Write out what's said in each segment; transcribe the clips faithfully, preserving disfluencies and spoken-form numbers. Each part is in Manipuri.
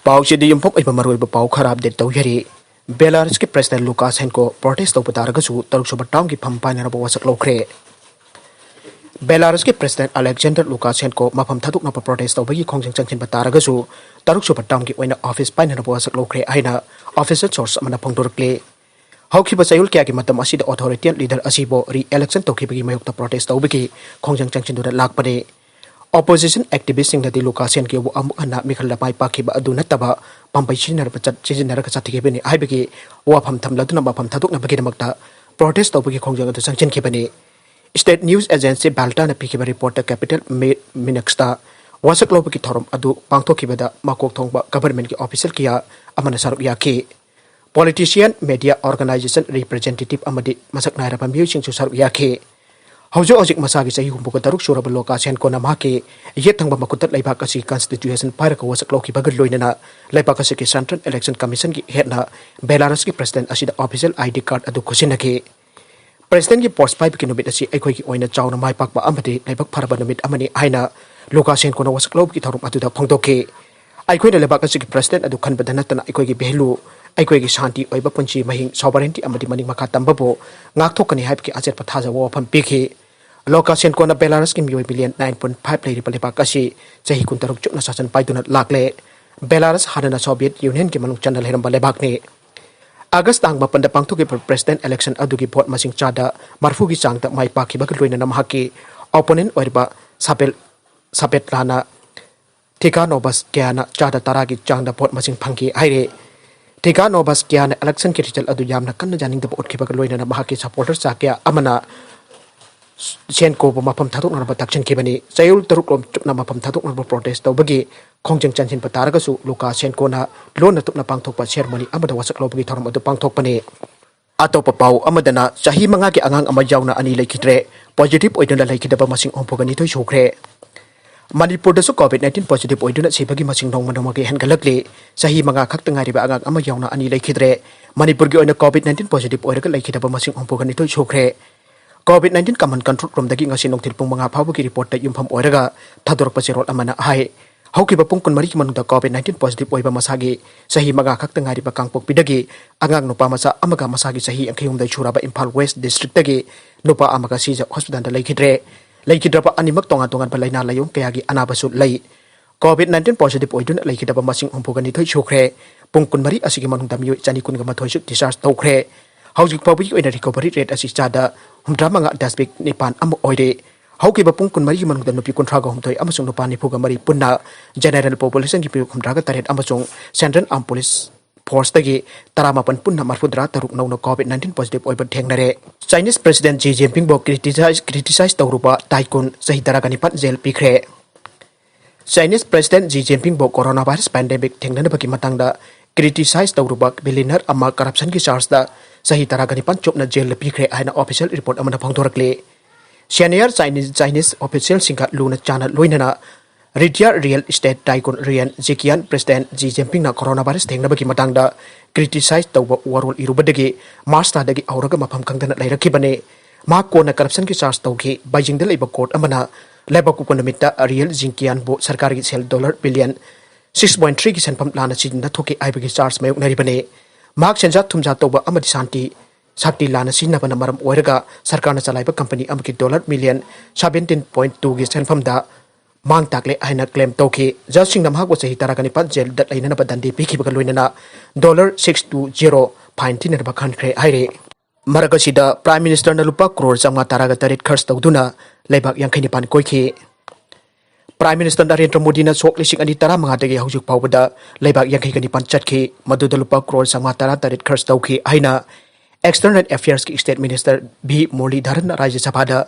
ꯄꯥꯎꯁꯤꯗꯤ ꯌꯨꯝꯐꯝ ꯑꯣꯏꯕ ꯃꯔꯨꯑꯣꯏꯕ ꯄꯥꯎ ꯈꯔ ꯑꯞꯗꯦꯠ ꯇꯧꯖꯔꯤ꯫ ꯕꯦꯂꯥꯔꯁꯀꯤ ꯄ꯭ꯔꯦꯁꯤꯗꯦꯟ ꯂꯨꯀꯥꯁꯦꯟꯀꯣ ꯄ꯭ꯔꯣꯇꯦꯁ ꯇꯧꯕ ꯇꯥꯔꯒꯁꯨ ꯇꯔꯨꯛ ꯁꯨꯕ ꯇꯥꯎꯟꯒꯤ ꯐꯝ ꯄꯥꯏꯅꯅꯕ ꯋꯥꯁꯛ ꯂꯧꯈ꯭ꯔꯦ꯫ ꯕꯦꯂꯥꯔꯁꯀꯤ ꯄ꯭ꯔꯦꯁꯤꯗꯦꯟ ꯑꯂꯦꯛꯖꯦꯟꯗꯔ ꯂꯨꯀꯥꯁꯦꯟꯀꯣ ꯃꯐꯝ ꯊꯥꯗꯣꯛꯅꯕ ꯄ꯭ꯔꯣꯇꯦꯁ ꯇꯧꯕꯒꯤ ꯈꯣꯡꯖꯪ ꯆꯪꯁꯤꯟꯕ ꯇꯥꯔꯒꯁꯨ ꯇꯔꯨꯛ ꯁꯨꯕ ꯇꯥꯎꯟꯒꯤ ꯑꯣꯏꯅ ꯑꯣꯐꯤꯁ ꯄꯥꯏꯅꯅꯕ ꯋꯥꯁꯛ ꯂꯧꯈ꯭ꯔꯦ ꯍꯥꯏꯅ ꯑꯣꯐꯤꯁꯤꯌꯦꯜ ꯁꯣꯔꯁ ꯑꯃꯅ ꯐꯣꯡꯗꯣꯔꯛꯂꯤ꯫ ꯍꯧꯈꯤꯕ ꯆꯌꯣꯜ ꯀꯌꯥꯒꯤ ꯃꯇꯝ ꯑꯁꯤꯗ ꯑꯣꯊꯣꯔꯤꯇꯤꯌꯥꯟ ꯂꯤꯗꯔ ꯑꯁꯤꯕꯨ ꯔꯤ ꯏꯂꯦꯛꯁꯟ ꯇꯧꯈꯤꯕꯒꯤ ꯃꯥꯌꯣꯛꯇ ꯄ꯭ꯔꯣꯇꯦꯁ ꯇꯧꯕꯒꯤ ꯈꯣꯡꯖꯪ ꯆꯪꯁꯤꯟꯗꯨꯅ ꯂꯥꯛꯄꯅꯤ꯫ ꯑꯣꯄꯣꯖꯤꯁꯟ ꯑꯦꯛꯇꯤꯚꯤꯁꯁꯤꯡꯅꯗꯤ ꯂꯨꯀꯥꯁꯦꯟꯀꯣꯕꯨ ꯑꯃꯨꯛ ꯍꯟꯅ ꯃꯤꯈꯜꯗ ꯃꯥꯏ ꯄꯥꯛꯈꯤꯕ ꯑꯗꯨ ꯅꯠꯇꯕ ꯄꯥꯝꯕꯩ ꯁꯤꯖꯤꯟꯅꯔꯕ ꯆꯠ-, ꯁꯤꯖꯤꯟꯅꯔꯒ ꯆꯠꯈꯤꯕꯅꯤ ꯍꯥꯏꯕꯒꯤ ꯋꯥꯐꯝ ꯊꯝꯂꯗꯨꯅ ꯃꯐꯝ ꯊꯥꯗꯣꯛꯅꯕꯒꯤꯗꯃꯛꯇ ꯄ꯭ꯔꯣꯇꯦꯁ ꯇꯧꯕꯒꯤ ꯈꯣꯡꯖꯪ ꯑꯗꯨ ꯆꯪꯁꯤꯟꯈꯤꯕꯅꯤ꯫ ꯁ꯭ꯇꯦꯠ ꯅ꯭ꯌꯨꯁ ꯑꯦꯖꯦꯟꯁꯤ ꯕꯥꯜꯇꯥꯅ ꯄꯤꯈꯤꯕ ꯔꯤꯄꯣꯔꯠꯇ ꯀꯦꯄꯤꯇꯦꯜ ꯃꯤ-, ꯃꯤꯅꯛꯁꯇ ꯋꯥꯁꯛ ꯂꯧꯕꯒꯤ ꯊꯧꯔꯝ ꯑꯗꯨ ꯄꯥꯡꯊꯣꯛꯈꯤꯕꯗ ꯃꯀꯣꯛ ꯊꯣꯡꯕ ꯒꯚꯔꯟꯃꯦꯟꯠꯀꯤ ꯑꯣꯐꯤꯁꯤꯌꯦꯜ ꯀꯌꯥ ꯑꯃꯅ ꯁꯔꯨꯛ ꯌꯥꯈꯤ꯫ ꯄꯣꯂꯤꯇꯤꯁꯤꯌꯥꯟ, ꯃꯦꯗꯤꯌꯥ ꯑꯣꯔꯒꯅꯥꯏꯖꯦꯁꯟ ꯔꯤꯄ꯭ꯔꯖꯦꯟꯇꯦꯇꯤꯚ ꯑꯃꯗꯤ ꯃꯁꯛ ꯅꯥꯏꯔꯕ ꯃꯤꯑꯣꯏꯁꯤꯡꯁꯨ ꯁꯔꯨꯛ ꯌꯥꯈꯤ꯫ ꯍꯧꯖꯤꯛ ꯍꯧꯖꯤꯛ ꯃꯁꯥꯒꯤ ꯆꯍꯤ ꯍꯨꯝꯐꯨꯒ ꯇꯔꯨꯛ ꯁꯨꯔꯕ ꯂꯨꯀꯥꯁꯦꯟꯀꯣꯅ ꯃꯍꯥꯛꯀꯤ ꯌꯦꯠ ꯊꯪꯕ ꯃꯈꯨꯠꯇ ꯂꯩꯕꯥꯛ ꯑꯁꯤꯒꯤ ꯀꯟꯁꯇꯤꯇ꯭ꯌꯨꯁꯟ ꯄꯥꯏꯔꯒ ꯋꯥꯁꯛ ꯂꯧꯈꯤꯕꯒ ꯂꯣꯏꯅꯅ ꯂꯩꯕꯥꯛ ꯑꯁꯤꯒꯤ ꯁꯦꯟꯇ꯭ꯔꯦꯜ ꯏꯂꯦꯛꯁꯟ ꯀꯃꯤꯁꯟꯒꯤ ꯍꯦꯠꯅ ꯕꯦꯂꯥꯔꯁꯀꯤ ꯄ꯭ꯔꯦꯁꯤꯗꯦꯟꯠ ꯑꯁꯤꯗ ꯑꯣꯐꯤꯁꯤꯌꯦꯜ ꯑꯥꯏ ꯗꯤ ꯀꯥꯔꯗ ꯑꯗꯨ ꯈꯨꯠꯁꯤꯟꯅꯈꯤ꯫ ꯄ꯭ꯔꯦꯁꯤꯗꯦꯟꯠꯀꯤ ꯄꯣꯁꯠ ꯄꯥꯏꯕꯒꯤ ꯅꯨꯃꯤꯠ ꯑꯁꯤ ꯑꯩꯈꯣꯏꯒꯤ ꯑꯣꯏꯅ ꯆꯥꯎꯅ ꯃꯥꯏ ꯄꯥꯛꯄ ꯑꯃꯗꯤ ꯂꯥꯏꯕꯛ ꯐꯔꯕ ꯅꯨꯃꯤꯠ ꯑꯃꯅꯤ ꯍꯥꯏꯅ ꯂꯨꯀꯥꯁꯦꯟꯀꯣꯅ ꯋꯥꯁꯛ ꯂꯧꯕꯒꯤ ꯊꯧꯔꯝ ꯑꯗꯨꯗ ꯐꯣꯡꯗꯣꯛꯈꯤ꯫ ꯑꯩꯈꯣꯏꯅ ꯂꯩꯕꯥꯛ ꯑꯁꯤꯒꯤ ꯄ꯭ꯔꯦꯁꯤꯗꯦꯟꯠ ꯑꯗꯨ ꯈꯟꯕꯗ ꯅꯠꯇꯅ ꯑꯩꯈꯣꯏꯒꯤ ꯚꯦꯂꯨ, ꯑꯩꯈꯣꯏꯒꯤ ꯁꯥꯟꯇꯤ ꯑꯣꯏꯕ ꯄꯨꯟꯁꯤ ꯃꯍꯤꯡ, ꯁꯣꯚꯔꯦꯟꯇꯤ ꯑꯃꯗꯤ ꯃꯅꯤꯡ ꯃꯈꯥ ꯇꯝꯕꯕꯨ ꯉꯥꯛꯊꯣꯛꯀꯅꯤ ꯍꯥꯏꯕꯒꯤ ꯑꯆꯦꯠꯄ ꯊꯥꯖꯕ ꯋꯥꯐꯝ ꯄꯤꯈꯤ꯫ ꯂꯨꯀꯥꯁꯦꯟꯀꯣꯅ ꯕꯦꯂꯥꯔꯁꯀꯤ ꯃꯤꯑꯣꯏ ꯃꯤꯂꯤꯌꯟ ꯅꯥꯏꯟ ꯄꯣꯏꯟꯠ ꯐꯥꯏꯚ ꯂꯩꯔꯤꯕ ꯂꯩꯕꯥꯛ ꯑꯁꯤ ꯆꯍꯤ ꯀꯨꯟꯇꯔꯨꯛ ꯆꯨꯞꯅ ꯁꯥꯁꯟ ꯄꯥꯏꯗꯨꯅ ꯂꯥꯛꯂꯦ꯫ ꯕꯦꯂꯥꯔꯁ ꯍꯥꯟꯅꯅ ꯁꯣꯚꯤꯌꯦꯠ ꯌꯨꯅꯤꯌꯟꯒꯤ ꯃꯅꯨꯡ ꯆꯟꯅ ꯂꯩꯔꯝꯕ ꯂꯩꯕꯥꯛꯅꯤ꯫ ꯑꯥꯒꯁ ꯇꯥꯡ ꯃꯥꯄꯟꯗ ꯄꯥꯡꯊꯣꯛꯈꯤꯕ ꯄ꯭ꯔꯦꯁꯤꯗꯦꯟꯠ ꯏꯂꯦꯛꯁꯟ ꯑꯗꯨꯒꯤ ꯚꯣꯠ ꯃꯁꯤꯡ ꯆꯥꯗ ꯃꯔꯐꯨꯒꯤ ꯆꯥꯡꯗ ꯃꯥꯏ ꯄꯥꯛꯈꯤꯕꯒ ꯂꯣꯏꯅꯅ ꯃꯍꯥꯛꯀꯤ ꯑꯣꯄꯣꯅꯦꯟꯠ ꯑꯣꯏꯔꯤꯕ ꯁꯥꯕꯦꯜ-, ꯁꯥꯕꯦꯠꯂꯥꯅ ꯊꯤꯈꯥꯅꯣꯚꯁꯀꯤꯌꯥꯅ ꯆꯥꯗ ꯇꯔꯥꯒꯤ ꯆꯥꯡꯗ ꯚꯣꯠ ꯃꯁꯤꯡ ꯐꯪꯈꯤ ꯍꯥꯏꯔꯤ꯫ ꯊꯤꯈꯥꯅꯣꯚꯁꯀꯤꯌꯥꯅ ꯏꯂꯦꯛꯁꯟꯒꯤ ꯔꯤꯖꯜꯠ ꯑꯗꯨ ꯌꯥꯝꯅ ꯀꯟꯅ ꯌꯥꯅꯤꯡꯗꯕ ꯎꯠꯈꯤꯕꯒ ꯂꯣꯏꯅꯅ ꯃꯍꯥꯛꯀꯤ ꯁꯄꯣꯔꯇꯔ ꯆꯥ ꯀꯌꯥ ꯑꯃꯅ ꯁꯦꯟꯀꯣꯕꯨ ꯃꯐꯝ ꯊꯥꯗꯣꯛꯅꯅꯕ ꯇꯛꯁꯤꯟꯈꯤꯕꯅꯤ꯫ ꯆꯌꯣꯜ ꯇꯔꯨꯛ ꯔꯣꯝ ꯆꯨꯞꯅ ꯃꯐꯝ ꯊꯥꯗꯣꯛꯅꯅꯕ ꯄ꯭ꯔꯣꯇꯦꯁ ꯇꯧꯕꯒꯤ ꯈꯣꯡꯖꯪ ꯆꯪꯁꯤꯟꯕ ꯇꯥꯔꯒꯁꯨ ꯂꯨꯀꯥꯁꯦꯟꯀꯣꯅ ꯂꯣꯟꯅ ꯇꯨꯞꯅ ꯄꯥꯡꯊꯣꯛꯄ ꯁꯦꯔꯃꯣꯅꯤ ꯑꯃꯗ ꯋꯥꯁꯛ ꯂꯧꯕꯒꯤ ꯊꯧꯔꯝ ꯑꯗꯨ ꯄꯥꯡꯊꯣꯛꯄꯅꯤ꯫ ꯑꯇꯣꯞꯄ ꯄꯥꯎ ꯑꯃꯗꯅ ꯆꯍꯤ ꯃꯉꯥꯒꯤ ꯑꯉꯥꯡ ꯑꯃ ꯌꯥꯎꯅ ꯑꯅꯤ ꯂꯩꯈꯤꯗ꯭ꯔꯦ꯫ ꯄꯣꯖꯤꯇꯤꯚ ꯑꯣꯏꯗꯨꯅ ꯂꯩꯈꯤꯗꯕ ꯃꯁꯤꯡ ꯍꯨꯝꯐꯨꯒ ꯅꯤꯊꯣꯏ ꯁꯨꯈ꯭ꯔꯦ꯫ ꯃꯅꯤꯄꯨꯔꯗꯁꯨ ꯀꯣꯚꯤꯗ ꯅꯥꯏꯟꯇꯤꯟ ꯄꯣꯖꯤꯇꯤꯚ ꯑꯣꯏꯗꯨꯅ ꯁꯤꯕꯒꯤ ꯃꯁꯤꯡ ꯅꯣꯡꯃ ꯅꯣꯡꯃꯒꯤ ꯍꯦꯟꯒꯠꯂꯛꯂꯤ꯫ ꯆꯍꯤ ꯃꯉꯥ ꯈꯛꯇ ꯉꯥꯏꯔꯤꯕ ꯑꯉꯥꯡ ꯑꯃ ꯌꯥꯎꯅ ꯑꯅꯤ ꯂꯩꯈꯤꯗ꯭ꯔꯦ꯫ ꯃꯅꯤꯄꯨꯔꯒꯤ ꯑꯣꯏꯅ ꯀꯣꯚꯤꯗ ꯅꯥꯏꯟꯇꯤꯟ ꯄꯣꯖꯤꯇꯤꯚ ꯑꯣꯏꯔꯒ ꯂꯩꯈꯤꯗꯕ ꯃꯁꯤꯡ ꯍꯨꯝꯐꯨꯒ ꯅꯤꯊꯣꯏ ꯁꯨꯈ꯭ꯔꯦ꯫ ꯀꯣꯚꯤꯗ ꯅꯥꯏꯟꯇꯤꯟ ꯀꯃꯟ ꯀꯟꯇ꯭ꯔꯣꯜ ꯔꯨꯝꯗꯒꯤ ꯉꯁꯤ ꯅꯨꯡꯊꯤꯜ ꯄꯨꯡ ꯃꯉꯥ ꯐꯥꯎꯕꯒꯤ ꯔꯤꯄꯣꯔꯠꯇ ꯌꯨꯝꯐꯝ ꯑꯣꯏꯔꯒ ꯊꯥꯗꯣꯔꯛꯄ ꯆꯦꯔꯣꯜ ꯑꯃꯅ ꯍꯥꯏ, ꯍꯧꯈꯤꯕ ꯄꯨꯡ ꯀꯨꯟꯃꯔꯤꯒꯤ ꯃꯅꯨꯡꯗ COVID nineteen positive ꯑꯣꯏꯕ ꯃꯁꯥꯒꯤ ꯆꯍꯤ ꯃꯉꯥ ꯈꯛꯇ ꯉꯥꯏꯔꯤꯕ ꯀꯥꯡꯄꯣꯛꯄꯤꯗꯒꯤ ꯑꯉꯥꯡ ꯅꯨꯄꯥ ꯃꯆꯥ ꯑꯃꯒ ꯃꯁꯥꯒꯤ ꯆꯍꯤ ꯌꯥꯡꯈꯩ ꯍꯨꯝꯗꯣꯏ ꯁꯨꯔꯕ ꯏꯝꯐꯥꯜ West Districtꯇꯒꯤ ꯅꯨꯄꯥ ꯑꯃꯒ ꯁꯤꯖ ꯍꯣꯁꯄꯤꯇꯥꯜꯗ ꯂꯩꯈꯤꯗ꯭ꯔꯦ꯫ ꯂꯩꯈꯤꯗ꯭ꯔꯕ ꯑꯅꯤꯃꯛ ꯇꯣꯉꯥꯟ ꯇꯣꯉꯥꯟꯕ ꯂꯥꯏꯅꯥ ꯂꯥꯏꯌꯣꯡ ꯀꯌꯥꯒꯤ ꯑꯅꯥꯕꯁꯨ ꯂꯩ꯫ COVID nineteen positive ꯑꯣꯏꯗꯨꯅ ꯂꯩꯈꯤꯗꯕ ꯃꯁꯤꯡ ꯍꯨꯝꯐꯨꯒ ꯅꯤꯊꯣꯏ ꯁꯨꯈ꯭ꯔꯦ꯫ ꯄꯨꯡ ꯀꯨꯟꯃꯔꯤ ꯑꯁꯤꯒꯤ ꯃꯅꯨꯡꯗ ꯃꯤꯑꯣꯏ ꯆꯅꯤ ꯀꯨꯟꯒ ꯃꯥꯊꯣꯏꯁꯨ discharge ꯇꯧꯈ꯭ꯔꯦ꯫ ꯍꯧꯖꯤꯛ ꯐꯥꯎꯕꯒꯤ ꯑꯣꯏꯅ recovery rate ꯑꯁꯤ ꯆꯥꯗ ꯍꯨꯝꯗ꯭ꯔꯥ ꯃꯉꯥ ꯗꯁꯃꯤꯛ ꯅꯤꯄꯥꯟ ꯑꯃ ꯑꯣꯏꯔꯦ꯫ ꯍꯧꯈꯤꯕ ꯄꯨꯡ ꯀꯨꯟꯃꯔꯤꯒꯤ ꯃꯅꯨꯡꯗ ꯅꯨꯄꯤ ꯀꯨꯟꯊ꯭ꯔꯥꯒ ꯍꯨꯝꯗꯣꯏ ꯑꯃꯁꯨꯡ ꯅꯨꯄꯥ ꯅꯤꯐꯨꯒ ꯃꯔꯤ ꯄꯨꯟꯅ general populationꯒꯤ ꯃꯤꯑꯣꯏ ꯍꯨꯝꯗ꯭ꯔꯥꯒ ꯇꯔꯦꯠ ꯑꯃꯁꯨꯡ Central Armed Police Forceꯇꯒꯤ ꯇꯔꯥꯃꯥꯄꯟ ꯄꯨꯟꯅ ꯃꯔꯐꯨꯇꯔꯥ ꯇꯔꯨꯛ ꯅꯧꯅ COVID nineteen positive ꯑꯣꯏꯕ ꯊꯦꯡꯅꯔꯦ꯫ Chinese President Xi Jinpingꯕꯨ criticize, criticize ꯇꯧꯔꯨꯕ ꯇꯥꯏꯀꯨꯟ ꯆꯍꯤ ꯇꯔꯥꯒ ꯅꯤꯄꯥꯟ ꯖꯦꯜ ꯄꯤꯈ꯭ꯔꯦ꯫ Chinese President Xi Jinpingꯕꯨ coronavirus pandemic ꯊꯦꯡꯅꯅꯕꯒꯤ ꯃꯇꯥꯡꯗ criticize ꯇꯧꯔꯨꯕ billionaire ꯑꯃ corruptionꯒꯤ chargeꯇ ꯆꯍꯤ ꯇꯔꯥꯒ ꯅꯤꯄꯥꯟ ꯆꯨꯞꯅ ꯖꯦꯜꯗ ꯄꯤꯈ꯭ꯔꯦ ꯍꯥꯏꯅ official report ꯑꯃꯅ ꯐꯣꯡꯗꯣꯔꯛꯂꯤ꯫ Senior Chinese, Chinese officialꯁꯤꯡꯒ ꯂꯨꯅ ꯆꯥꯟꯅ ꯂꯣꯏꯅꯅ retired real estate tycoon Rian Zikian President Xi Jinpingꯅ coronavirus ꯊꯦꯡꯅꯕꯒꯤ ꯃꯇꯥꯡꯗ criticize ꯇꯧꯕ ꯋꯥꯔꯣꯜ ꯏꯔꯨꯕꯗꯒꯤ March ꯊꯥꯗꯒꯤ ꯍꯧꯔꯒ ꯃꯐꯝ ꯈꯪꯗꯅ ꯂꯩꯔꯛꯈꯤꯕꯅꯤ꯫ ꯃꯍꯥꯛ ꯀꯣꯟꯅ corruptionꯒꯤ charge ꯇꯧꯈꯤ꯫ Beijingꯗ ꯂꯩꯕ court ꯑꯃꯅ ꯂꯩꯕꯥꯛꯄꯣꯛꯄ ꯅꯨꯃꯤꯠꯇ Rian Zikianꯕꯨ ꯁꯔꯀꯥꯔꯒꯤ ꯁꯦꯜ dollar billion six point threeꯒꯤ ꯁꯦꯟꯐꯝ ꯂꯥꯟꯅ ꯁꯤꯖꯤꯟꯅꯊꯣꯛꯈꯤ ꯍꯥꯏꯕꯒꯤ charge ꯃꯥꯌꯣꯛꯅꯔꯤꯕꯅꯤ꯫ ꯃꯍꯥꯛ ꯁꯦꯟꯖꯥ ꯊꯨꯝꯖꯥ ꯇꯧꯕ ꯑꯃꯗꯤ ꯁꯥꯟꯇꯤ ꯁꯛꯇꯤ ꯂꯥꯟꯅ ꯁꯤꯖꯤꯟꯅꯕꯅ ꯃꯔꯝ ꯑꯣꯏꯔꯒ ꯁꯔꯀꯥꯔꯅ ꯆꯂꯥꯏꯕ company ꯑꯃꯒꯤ dollar million seventeen point twoꯒꯤ ꯁꯦꯟꯐꯝꯗ ꯃꯥꯡ ꯇꯥꯛꯂꯦ ꯍꯥꯏꯅ claim ꯇꯧꯈꯤ꯫ Judgeꯁꯤꯡꯅ ꯃꯍꯥꯛꯄꯨ ꯆꯍꯤ ꯇꯔꯥꯒ ꯅꯤꯄꯥꯟ ꯖꯦꯜꯗ ꯂꯩꯅꯅꯕ ꯗꯟꯗꯤ ꯄꯤꯈꯤꯕꯒ ꯂꯣꯏꯅꯅ dollar six two zero fine ꯊꯤꯅꯅꯕ ꯈꯟꯈ꯭ꯔꯦ ꯍꯥꯏꯔꯤ꯫ ꯃꯔꯛ ꯑꯁꯤꯗ Prime Ministerꯅ ꯂꯨꯄꯥ ꯀ꯭ꯔꯣꯔ ꯆꯥꯝꯃꯉꯥ ꯇꯔꯥꯒ ꯇꯔꯦꯠ ꯈꯔꯆ ꯇꯧꯗꯨꯅ ꯂꯩꯕꯥꯛ ꯌꯥꯡꯈꯩ ꯅꯤꯄꯥꯟ ꯀꯣꯏꯈꯤ꯫ Prime Minister ꯅꯔꯦꯟꯗ꯭ꯔ ꯃꯣꯗꯤꯅ ꯁꯣꯛ ꯂꯤꯁꯤꯡ ꯑꯅꯤ ꯇꯔꯥꯃꯉꯥꯗꯒꯤ ꯍꯧꯖꯤꯛ ꯐꯥꯎꯕꯗ ꯂꯩꯕꯥꯛ ꯌꯥꯡꯈꯩꯒ ꯅꯤꯄꯥꯟ ꯆꯠꯈꯤ꯫ ꯃꯗꯨꯗ ꯂꯨꯄꯥ ꯀ꯭ꯔꯣꯔ ꯆꯥꯝꯃꯉꯥ ꯇꯔꯥ ꯇꯔꯦꯠ ꯈꯔꯆ ꯇꯧꯈꯤ ꯍꯥꯏꯅ External Affairsꯀꯤ State Minister V Muralidharanꯅ ꯔꯥꯖ꯭ꯌ ꯁꯚꯥꯗ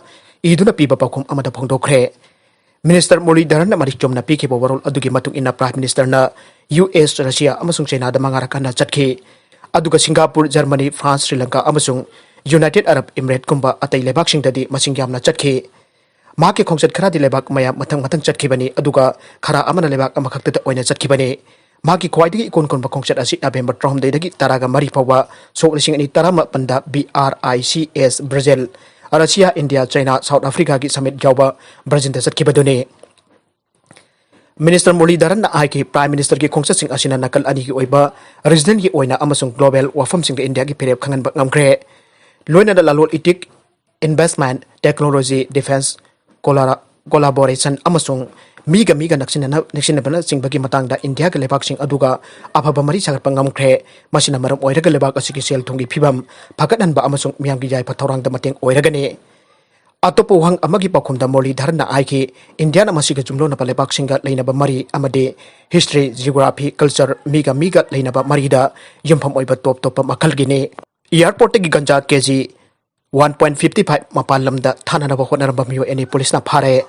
ꯏꯗꯨꯅ ꯄꯤꯕ ꯄꯥꯎꯈꯨꯝ ꯑꯃꯗ ꯐꯣꯡꯗꯣꯛꯈ꯭ꯔꯦ꯫ Minister Muralidharanꯅ ꯃꯔꯤꯛ ꯆꯨꯝꯅ ꯄꯤꯈꯤꯕ ꯋꯥꯔꯣꯜ ꯑꯗꯨꯒꯤ ꯃꯇꯨꯡ ꯏꯟꯅ Prime Ministerꯅ U S, Russia ꯑꯃꯁꯨꯡ Chinaꯗ ꯃꯉꯥꯔꯛ ꯍꯟꯅ ꯆꯠꯈꯤ꯫ ꯑꯗꯨꯒ Singapore, Germany, France, Sri Lanka ꯑꯃꯁꯨꯡ United Arab Emirateꯀꯨꯝꯕ ꯑꯇꯩ ꯂꯩꯕꯥꯛꯁꯤꯡꯗꯗꯤ ꯃꯁꯤꯡ ꯌꯥꯝꯅ ꯆꯠꯈꯤ꯫ ꯃꯍꯥꯛꯀꯤ ꯈꯣꯡꯆꯠ ꯈꯔꯗꯤ ꯂꯩꯕꯥꯛ ꯃꯌꯥꯝ ꯃꯊꯪ ꯃꯊꯪ ꯆꯠꯈꯤꯕꯅꯤ, ꯑꯗꯨꯒ ꯈꯔ ꯑꯃꯅ ꯂꯩꯕꯥꯛ ꯑꯃꯈꯛꯇꯗ ꯑꯣꯏꯅ ꯆꯠꯈꯤꯕꯅꯤ꯫ ꯃꯍꯥꯛꯀꯤ ꯈ꯭ꯋꯥꯏꯗꯒꯤ ꯏꯀꯣꯟ ꯀꯣꯟꯕ ꯈꯣꯡꯆꯠ ꯑꯁꯤ November ꯇꯔꯥꯍꯨꯝꯗꯣꯏꯗꯒꯤ ꯇꯔꯥꯒ ꯃꯔꯤ ꯐꯥꯎꯕ ꯁꯣꯛ ꯂꯤꯁꯤꯡ ꯑꯅꯤ ꯇꯔꯥꯃꯥꯄꯟꯗ B R I C S, Brazil, Russia, India, China, South Africaꯒꯤ summit ꯌꯥꯎꯕ Brazilꯗ ꯆꯠꯈꯤꯕꯗꯨꯅꯤ꯫ ꯃꯤꯅꯤꯁꯇꯔ ꯃꯨꯔꯂꯤꯙꯔꯟꯅ ꯍꯥꯏꯈꯤ, ꯄ꯭ꯔꯥꯏꯝ ꯃꯤꯅꯤꯁꯇꯔꯒꯤ ꯈꯣꯡꯆꯠꯁꯤꯡ ꯑꯁꯤꯅ ꯅꯥꯀꯜ ꯑꯅꯤꯒꯤ ꯑꯣꯏꯕ ꯔꯤꯖꯅꯦꯜꯒꯤ ꯑꯣꯏꯅ ꯑꯃꯁꯨꯡ ꯒ꯭ꯂꯣꯕꯦꯜ ꯋꯥꯐꯝꯁꯤꯡꯗ ꯏꯟꯗꯤꯌꯥꯒꯤ ꯐꯤꯔꯦꯞ ꯈꯪꯍꯟꯕ ꯉꯝꯈ꯭ꯔꯦ꯫ ꯂꯣꯏꯅꯅ ꯂꯂꯣꯟ ꯏꯇꯤꯛ, ꯏꯟꯚꯦꯁ꯭ꯠꯃꯦꯟꯠ, ꯇꯦꯛꯅꯣꯂꯣꯖꯤ, ꯗꯤꯐꯦꯟꯁ, ꯀꯣꯂꯥꯕꯣꯔꯦꯁꯟ ꯑꯃꯁꯨꯡ ꯃꯤꯒ ꯃꯤꯒ ꯅꯛꯁꯤꯟꯅꯅ-, ꯅꯛꯁꯤꯟꯅꯕꯅꯆꯤꯡꯕꯒꯤ ꯃꯇꯥꯡꯗ ꯏꯟꯗꯤꯌꯥꯒ ꯂꯩꯕꯥꯛꯁꯤꯡ ꯑꯗꯨꯒ ꯑꯐꯕ ꯃꯔꯤ ꯁꯥꯒꯠꯄ ꯉꯝꯈ꯭ꯔꯦ꯫ ꯃꯁꯤꯅ ꯃꯔꯝ ꯑꯣꯏꯔꯒ ꯂꯩꯕꯥꯛ ꯑꯁꯤꯒꯤ ꯁꯦꯜ ꯊꯨꯝꯒꯤ ꯐꯤꯕꯝ ꯐꯒꯠꯍꯟꯕ ꯑꯃꯁꯨꯡ ꯃꯤꯌꯥꯝꯒꯤ ꯌꯥꯏꯐ ꯊꯧꯔꯥꯡꯗ ꯃꯇꯦꯡ ꯑꯣꯏꯔꯒꯅꯤ꯫ ꯑꯇꯣꯞꯄ ꯋꯥꯍꯪ ꯑꯃꯒꯤ ꯄꯥꯎꯈꯨꯝꯗ ꯃꯨꯔꯂꯤꯙꯔꯟꯅ ꯍꯥꯏꯈꯤ, ꯏꯟꯗꯤꯌꯥꯅ ꯃꯁꯤꯒ ꯌꯨꯝꯂꯣꯟꯅꯕ ꯂꯩꯕꯥꯛꯁꯤꯡꯒ ꯂꯩꯅꯕ ꯃꯔꯤ ꯑꯃꯗꯤ ꯍꯤꯁꯇ꯭ꯔꯤ, ꯖꯤꯑꯣꯒ꯭ꯔꯥꯐꯤ, ꯀꯜꯆꯔ, ꯃꯤꯒ ꯃꯤꯒ ꯂꯩꯅꯕ ꯃꯔꯤꯗ ꯌꯨꯝꯐꯝ ꯑꯣꯏꯕ ꯇꯣꯞ ꯇꯣꯞꯄ ꯃꯈꯜꯒꯤꯅꯤ꯫ ꯑꯦꯌꯔꯄꯣꯔꯠꯇꯒꯤ ꯒꯟꯖꯥ ꯀꯦꯖꯤ ꯋꯥꯟ ꯄꯣꯏꯟꯠ ꯐꯤꯐꯇꯤ ꯐꯥꯏꯚ ꯃꯄꯥꯟ ꯂꯝꯗ ꯊꯥꯅꯅꯕ ꯍꯣꯠꯅꯔꯝꯕ ꯃꯤꯑꯣꯏ ꯑꯅꯤ ꯄꯨꯂꯤꯁꯅ ꯐꯥꯔꯦ꯫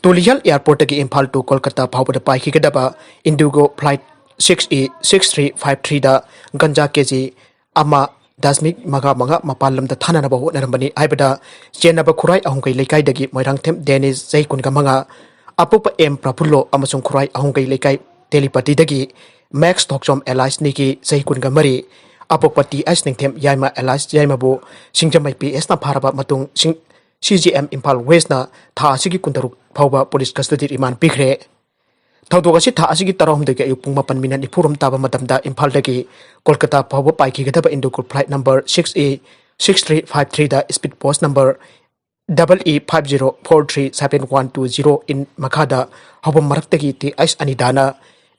ꯇꯨꯂꯤꯍꯜ ꯑꯦꯌꯔꯄꯣꯔꯠꯇꯒꯤ ꯏꯝꯐꯥꯜ to ꯀꯣꯜꯀꯇꯥ ꯐꯥꯎꯕꯗ ꯄꯥꯏꯈꯤꯒꯗꯕ Indigo flight six E six three five ꯊ꯭ꯔꯤꯗ ꯒꯟꯖꯥ ꯀꯦꯖꯤ ꯑꯃ ꯗꯁꯃꯤꯛ ꯃꯉꯥ ꯃꯉꯥ ꯃꯄꯥꯟ ꯂꯝꯗ ꯊꯥꯅꯅꯕ ꯍꯣꯠꯅꯔꯝꯕꯅꯤ ꯍꯥꯏꯕꯗ ꯆꯦꯟꯅꯕ ꯈꯨꯔꯥꯏ ꯑꯍꯨꯝꯒꯩ ꯂꯩꯀꯥꯏꯗꯒꯤ ꯃꯣꯏꯔꯥꯡꯊꯦꯝ ꯗꯦꯅꯤꯁ, ꯆꯍꯤ ꯀꯨꯟꯒ ꯃꯉꯥ, ꯑꯄꯣꯛꯄ ꯑꯦꯝ ꯄ꯭ꯔꯐꯨꯜꯂꯣ ꯑꯃꯁꯨꯡ ꯈꯨꯔꯥꯏ ꯑꯍꯨꯝꯒꯩ ꯂꯩꯀꯥꯏ ꯇꯦꯂꯤꯄꯇꯤꯗꯒꯤ ꯃꯦꯛꯁ ꯊꯣꯛꯆꯣꯝ alias ꯅꯤꯀꯤ, ꯆꯍꯤ ꯀꯨꯟꯒ ꯃꯔꯤ, ꯑꯄꯣꯛꯄ ꯇꯤ ꯑꯩꯆ ꯅꯤꯡꯊꯦꯝ ꯌꯥꯏꯃ alias ꯌꯥꯏꯃꯕꯨ ꯁꯤꯡꯖꯃꯩ ꯄꯤ ꯑꯦꯁꯅ ꯐꯥꯔꯕ ꯃꯇꯨꯡ ꯁꯤꯡ-, ꯁꯤ ꯖꯤ ꯑꯦꯝ ꯏꯝꯐꯥꯜ ꯋꯦꯁꯅ ꯊꯥ ꯑꯁꯤꯒꯤ ꯀꯨꯟꯇꯔꯨꯛ ꯐꯥꯎꯕ ꯄꯨꯂꯤꯁ ꯀꯁꯇꯗꯤ ꯔꯤꯃꯥꯟ ꯄꯤꯈ꯭ꯔꯦ꯫ ꯊꯧꯗꯣꯛ ꯑꯁꯤ ꯊꯥ ꯑꯁꯤꯒꯤ ꯇꯔꯥꯍꯨꯝꯗꯣꯏꯒꯤ ꯑꯌꯨꯛ ꯄꯨꯡ ꯃꯥꯄꯟ ꯃꯤꯅꯠ ꯅꯤꯐꯨꯔꯣꯝ ꯇꯥꯕ ꯃꯇꯝꯗ ꯏꯝꯐꯥꯜꯗꯒꯤ ꯀꯣꯜꯀꯇꯥ ꯐꯥꯎꯕ ꯄꯥꯏꯈꯤꯒꯗꯕ Indigo flight number six E six three five ꯊ꯭ꯔꯤꯗ ꯁ꯭ꯄꯤꯠ ꯄꯣꯁ number double E five zero four three seven one two zero ꯏꯟ ꯃꯈꯥꯗ ꯍꯧꯕ ꯃꯔꯛꯇꯒꯤ ꯇꯤ ꯑꯩꯆ ꯑꯅꯤꯗꯥꯅ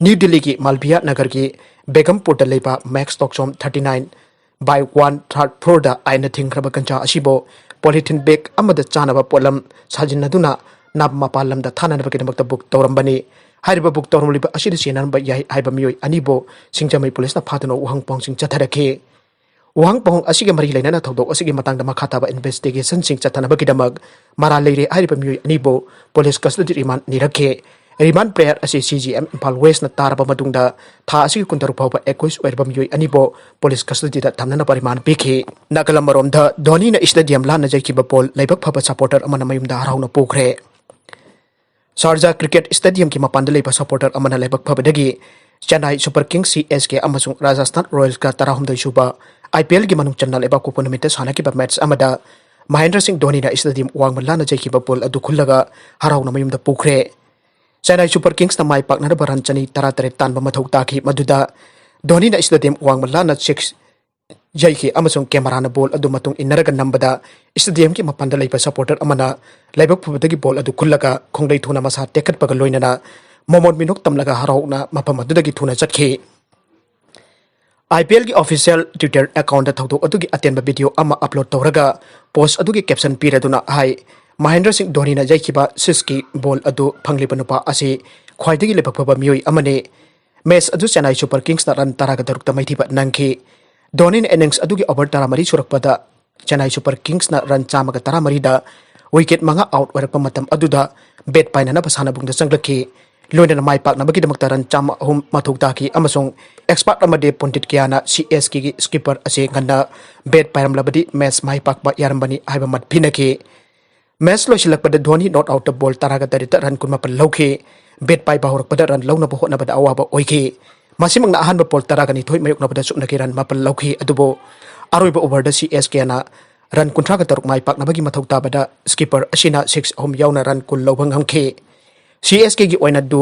ꯅ꯭ꯌꯨ ꯗꯤꯜꯂꯤꯒꯤ ꯃꯥꯜꯕꯤꯌꯥ ꯅꯒꯔꯒꯤ ꯕꯦꯒꯝꯄꯨꯔꯗ ꯂꯩꯕ max ꯇꯣꯛꯆꯣꯝ thirty nine buy one ꯊꯥꯔꯠ ꯐ꯭ꯂꯣꯔꯗ ꯑꯥꯏꯟꯅ ꯊꯤꯡꯈ꯭ꯔꯕ ꯒꯟꯖꯥ ꯑꯁꯤꯕꯨ ꯄꯣꯂꯤꯊꯤꯟ ꯕꯦꯒ ꯑꯃꯗ ꯆꯥꯅꯕ ꯄꯣꯠꯂꯝ ꯁꯥꯖꯤꯟꯅꯗꯨꯅ ꯅꯥ-, ꯃꯄꯥꯟ ꯂꯝꯗ ꯊꯥꯅꯅꯕꯒꯤꯗꯃꯛꯇ ꯕꯨꯛ ꯇꯧꯔꯝꯕꯅꯤ꯫ ꯍꯥꯏꯔꯤꯕ ꯕꯨꯛ ꯇꯧꯔꯝꯂꯤꯕ ꯑꯁꯤꯗ ꯆꯦꯟꯅꯔꯝꯕ ꯌꯥꯏ ꯍꯥꯏꯕ ꯃꯤꯑꯣꯏ ꯑꯅꯤꯕꯨ ꯁꯤꯡꯖꯃꯩ ꯄꯨꯂꯤꯁꯅ ꯐꯥꯗꯨꯅ ꯋꯥꯍꯪ ꯄꯥꯎꯍꯪꯁꯤꯡ ꯆꯠꯊꯔꯛꯈꯤ꯫ ꯋꯥꯍꯪ ꯄꯥꯎꯍꯪ ꯑꯁꯤꯒ ꯃꯔꯤ ꯂꯩꯅꯅ ꯊꯧꯗꯣꯛ ꯑꯁꯤꯒꯤ ꯃꯇꯥꯡꯗ ꯃꯈꯥ ꯇꯥꯕ ꯏꯟꯚꯦꯁꯇꯤꯒꯦꯁꯟꯁꯤꯡ ꯆꯠꯊꯅꯕꯒꯤꯗꯃꯛ ꯃꯔꯥꯜ ꯂꯩꯔꯦ ꯍꯥꯏꯔꯤꯕ ꯃꯤꯑꯣꯏ ꯑꯅꯤꯕꯨ ꯄꯨꯂꯤꯁ ꯀꯁꯇꯗꯤ ꯔꯤꯃꯥꯟ ꯅꯤꯔꯛꯈꯤ꯫ ꯔꯤꯃꯥꯟ ꯄ꯭ꯔꯦꯌꯔ ꯑꯁꯤ ꯁꯤ ꯖꯤ ꯑꯦꯝ ꯏꯝꯐꯥꯜ ꯋꯦꯁꯅ ꯇꯥꯔꯕ ꯃꯇꯨꯡꯗ ꯊꯥ ꯑꯁꯤꯒꯤ ꯀꯨꯟꯇꯔꯨꯛ ꯐꯥꯎꯕ ꯑꯦꯀ꯭ꯌꯨꯁ ꯑꯣꯏꯔꯕ ꯃꯤꯑꯣꯏ ꯑꯅꯤꯕꯨ ꯄꯨꯂꯤꯁ ꯀꯁꯇꯗꯤꯗ ꯊꯝꯅꯅꯕ ꯔꯤꯃꯥꯟ ꯄꯤꯈꯤ꯫ ꯅꯥꯀꯜ ꯑꯃꯔꯣꯝꯗ ꯙꯣꯅꯤꯅ ꯏꯁꯇꯦꯗꯤꯌꯝ ꯂꯥꯟꯅ ꯌꯩꯈꯤꯕ ꯕꯣꯜ ꯂꯥꯏꯕꯛ ꯐꯕ ꯁꯄꯣꯔꯇꯔ ꯑꯃꯅ ꯃꯌꯨꯝꯗ ꯍꯔꯥꯎꯅ ꯄꯨꯈ꯭ꯔꯦ꯫ ꯁꯥꯔꯖꯥ ꯀ꯭ꯔꯤꯀꯦꯠ ꯁ꯭ꯇꯦꯗꯤꯌꯝꯒꯤ ꯃꯄꯥꯟꯗ ꯂꯩꯕ ꯁꯄꯣꯔꯇꯔ ꯑꯃꯅ ꯂꯥꯏꯕꯛ ꯐꯕꯗꯒꯤ Chennai super kings, C S ꯀꯦ, ꯑꯃꯁꯨꯡ ꯔꯥꯖꯁꯊꯥꯟ ꯔꯣꯌꯦꯜꯁꯀ ꯇꯔꯥꯍꯨꯝꯗꯣꯏ ꯁꯨꯕ ꯑꯥꯏ ꯄꯤ ꯑꯦꯜꯒꯤ ꯃꯅꯨꯡ ꯆꯟꯅ ꯂꯩꯕꯥꯛꯄꯣꯛꯄ ꯅꯨꯃꯤꯠꯇ ꯁꯥꯟꯅꯈꯤꯕ ꯃꯦꯠꯆ ꯑꯃꯗ ꯃꯍꯦꯟꯗ꯭ꯔ ꯁꯤꯡ ꯙꯣꯅꯤꯅ ꯁ꯭ꯇꯦꯗꯤꯌꯝ ꯋꯥꯡꯃ ꯂꯥꯟꯅ ꯆꯩꯈꯤꯕ ꯕꯣꯜ ꯑꯗꯨ ꯈꯨꯜꯂꯒ ꯍꯔꯥꯎꯅ ꯃꯌꯨꯝꯗ ꯄꯨꯈ꯭ꯔꯦ꯫ ꯆꯦꯟꯅꯥꯏ ꯁꯨꯄꯔ ꯀꯤꯡꯁꯅ ꯃꯥꯏ ꯄꯥꯛꯅꯅꯕ ꯔꯟ ꯆꯅꯤ ꯇꯔꯥ ꯇꯔꯦꯠ ꯇꯥꯟꯕ ꯃꯊꯧ ꯇꯥꯈꯤ꯫ ꯃꯗꯨꯗ ꯙꯣꯅꯤꯅ ꯁ꯭ꯇꯦꯗꯤꯌꯝ ꯋꯥꯡꯃ ꯂꯥꯟꯅ ꯁꯤꯛꯁ ꯌꯩꯈꯤ ꯑꯃꯁꯨꯡ ꯀꯦꯃꯦꯔꯥꯅ ꯕꯣꯜ ꯑꯗꯨ ꯃꯇꯨꯡ ꯏꯟꯅꯔꯒ ꯅꯝꯕꯗ ꯁ꯭ꯇꯦꯗꯤꯌꯝꯒꯤ ꯃꯄꯥꯟꯗ ꯂꯩꯕ ꯁꯄꯣꯔꯇꯔ ꯑꯃꯅ ꯂꯥꯏꯕꯛ ꯐꯕꯗꯒꯤ ꯕꯣꯜ ꯑꯗꯨ ꯈꯨꯜꯂꯒ ꯈꯣꯡꯂꯩ ꯊꯨꯅ ꯃꯁꯥ ꯇꯦꯛꯈꯠꯄꯒ ꯂꯣꯏꯅꯅ ꯃꯃꯣꯟ ꯃꯤꯅꯣꯛ ꯇꯝꯂꯒ ꯍꯔꯥꯎꯅ ꯃꯐꯝ ꯑꯗꯨꯗꯒꯤ ꯊꯨꯅ ꯆꯠꯈꯤ꯫ IPLꯒꯤ official Twitter accountꯇ ꯊꯧꯗꯣꯛ ꯑꯗꯨꯒꯤ ꯑꯇꯦꯟꯕ video ꯑꯃ upload ꯇꯧꯔꯒ post ꯑꯗꯨꯒꯤ caption ꯄꯤꯔꯗꯨꯅ ꯍꯥꯏ, "ꯃꯍꯦꯟꯗ꯭ꯔ ꯁꯤꯡ ꯙꯣꯅꯤꯅ ꯌꯩꯈꯤꯕ ꯁꯤꯛꯁꯀꯤ ꯕꯣꯜ ꯑꯗꯨ ꯐꯪꯂꯤꯕ ꯅꯨꯄꯥ ꯑꯁꯤ ꯈ꯭ꯋꯥꯏꯗꯒꯤ ꯂꯥꯏꯕꯛ ꯐꯕ ꯃꯤꯑꯣꯏ ꯑꯃꯅꯤ꯫" Match ꯑꯗꯨ ꯆꯦꯟꯅꯥꯏ ꯁꯨꯄꯔ ꯀꯤꯡꯁꯅ ꯔꯟ ꯇꯔꯥꯒ ꯇꯔꯨꯛꯇ ꯃꯥꯏꯊꯤꯕ ꯅꯪꯈꯤ꯫ ꯙꯣꯅꯤꯅ innings ꯑꯗꯨꯒꯤ over ꯇꯔꯥꯃꯔꯤ ꯁꯨꯔꯛꯄꯗ ꯆꯦꯟꯅꯥꯏ ꯁꯨꯄꯔ ꯀꯤꯡꯁꯅ ꯔꯟ ꯆꯥꯝꯃꯒ ꯇꯔꯥꯃꯔꯤꯗ wicket ꯃꯉꯥ out ꯑꯣꯏꯔꯛꯄ ꯃꯇꯝ ꯑꯗꯨꯗ bat ꯄꯥꯏꯅꯅꯕ ꯁꯥꯟꯅꯕꯨꯡꯗ ꯆꯪꯂꯛꯈꯤ꯫ ꯂꯣꯏꯅꯅ ꯃꯥꯏ ꯄꯥꯛꯅꯕꯒꯤꯗꯃꯛꯇ ꯔꯟ ꯆꯥꯝꯃ ꯑꯍꯨꯝ ꯃꯊꯧ ꯇꯥꯈꯤ ꯑꯃꯁꯨꯡ expert ꯑꯃꯗꯤ ꯄꯨꯟꯗꯤꯠ ꯀꯌꯥꯅ CSKꯒꯤ skipper ꯑꯁꯤ ꯉꯟꯅ bat ꯄꯥꯏꯔꯝꯂꯕꯗꯤ match ꯃꯥꯏ ꯄꯥꯛꯄ ꯌꯥꯔꯝꯕꯅꯤ ꯍꯥꯏꯕ ꯃꯠ ꯄꯤꯅꯈꯤ꯫ Match ꯂꯣꯏꯁꯤꯜꯂꯛꯄꯗ ꯙꯣꯅꯤ not outꯇ ball ꯇꯔꯥꯒ ꯇꯔꯦꯠꯇ run ꯀꯨꯟꯃꯥꯄꯟ ꯂꯧꯈꯤ꯫ Bat ꯄꯥꯏꯕ ꯍꯧꯔꯛꯄꯗ run ꯂꯧꯅꯕ ꯍꯣꯠꯅꯕꯗ ꯑꯋꯥꯕ ꯑꯣꯏꯈꯤ꯫ ꯃꯁꯤꯃꯛꯅ ꯑꯍꯥꯟꯕ ball ꯇꯔꯥꯒ ꯅꯤꯊꯣꯏ ꯃꯥꯌꯣꯛꯅꯕꯗ ꯁꯨꯞꯅꯒꯤ run ꯃꯥꯄꯟ ꯂꯧꯈꯤ, ꯑꯗꯨꯕꯨ ꯑꯔꯣꯏꯕ overꯗ CSKꯅ run ꯀꯨꯟꯊ꯭ꯔꯥꯒ ꯇꯔꯨꯛ ꯃꯥꯏ ꯄꯥꯛꯅꯕꯒꯤ ꯃꯊꯧ ꯇꯥꯕꯗ skipper ꯑꯁꯤꯅ six ꯑꯍꯨꯝ ꯌꯥꯎꯅ run ꯀꯨꯟ ꯂꯧꯕ ꯉꯝꯈꯤ꯫ CSKꯒꯤ ꯑꯣꯏꯅ ꯗꯨ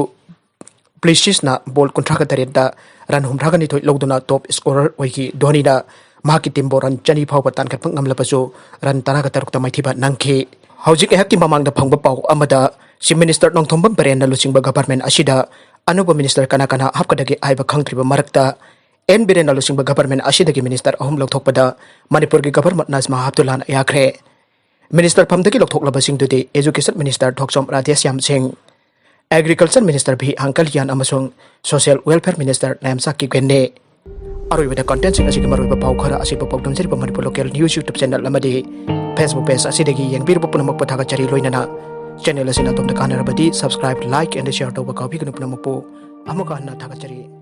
ꯄ꯭ꯂꯤꯁꯤꯁꯅ ball ꯀꯨꯟꯊ꯭ꯔꯥꯒ ꯇꯔꯦꯠꯇ run ꯍꯨꯝꯗ꯭ꯔꯥꯒ ꯅꯤꯊꯣꯏ ꯂꯧꯗꯨꯅ top scorer ꯑꯣꯏꯈꯤ꯫ ꯙꯣꯅꯤꯅ ꯃꯍꯥꯛꯀꯤ teamꯕꯨ run ꯆꯅꯤ ꯐꯥꯎꯕ ꯇꯥꯟꯈꯠꯄ ꯉꯝꯂꯕꯁꯨ run ꯇꯔꯥꯒ ꯇꯔꯨꯛꯇ ꯃꯥꯏꯊꯤꯕ ꯅꯪꯈꯤ꯫ ꯍꯧꯖꯤꯛ ꯑꯩꯍꯥꯛꯀꯤ ꯃꯃꯥꯡꯗ ꯐꯪꯕ ꯄꯥꯎ ꯑꯃꯗ Chief Minister ꯅꯣꯡꯊꯣꯝꯕꯝ ꯕꯤꯔꯦꯟꯅ ꯂꯨꯆꯤꯡꯕ government ꯑꯁꯤꯗ ꯑꯅꯧꯕ minister ꯀꯅꯥ ꯀꯅꯥ ꯍꯥꯞꯀꯗꯒꯦ ꯍꯥꯏꯕ ꯈꯪꯗ꯭ꯔꯤꯕ ꯃꯔꯛꯇ N ꯕꯤꯔꯦꯟꯅ ꯂꯨꯆꯤꯡꯕ government ꯑꯁꯤꯗꯒꯤ minister ꯑꯍꯨꯝ ꯂꯧꯊꯣꯛꯄꯗ ꯃꯅꯤꯄꯨꯔꯒꯤ Governor Najma ꯍꯦꯞꯇꯨꯜꯂꯥꯅ ꯌꯥꯈ꯭ꯔꯦ꯫ Minister ꯐꯝꯗꯒꯤ ꯂꯧꯊꯣꯛꯂꯕꯁꯤꯡꯗꯨꯗꯤ Education Minister ꯊꯣꯛꯆꯣꯝ ꯔꯥꯙꯦꯁ꯭ꯌꯥꯝ ꯁꯤꯡ, Agriculture Minister ꯚꯤ ꯑꯪꯀꯜꯌꯥꯟ ꯑꯃꯁꯨꯡ Social Welfare Minister ꯅꯥꯌꯥꯝꯆꯥ ꯀꯤꯞꯒꯦꯟꯅꯤ꯫ ꯑꯔꯣꯏꯕꯗ contentꯁꯤꯡ ꯑꯁꯤꯒꯤ ꯃꯔꯨꯑꯣꯏꯕ ꯄꯥꯎ ꯈꯔ ꯑꯁꯤꯕꯨ ꯄꯥꯎꯗꯝꯖꯔꯤꯕ Manipur Local News YouTube channel ꯑꯃꯗꯤ Facebook page ꯑꯁꯤꯗꯒꯤ ꯌꯦꯡꯕꯤꯔꯕ ꯄꯨꯝꯅꯃꯛꯄꯨ ꯊꯥꯒꯠꯆꯔꯤ꯫ ꯂꯣꯏꯅꯅ channel ꯑꯁꯤꯅ ꯑꯗꯣꯝꯗ ꯀꯥꯟꯅꯔꯕꯗꯤ subscribe, like and share ꯇꯧꯕ ꯀꯥꯎꯕꯤꯒꯅꯨ꯫ ꯄꯨꯝꯅꯃꯛꯄꯨ ꯑꯃꯨꯛꯀ ꯍꯟꯅ ꯊꯥꯒꯠꯆꯔꯤ꯫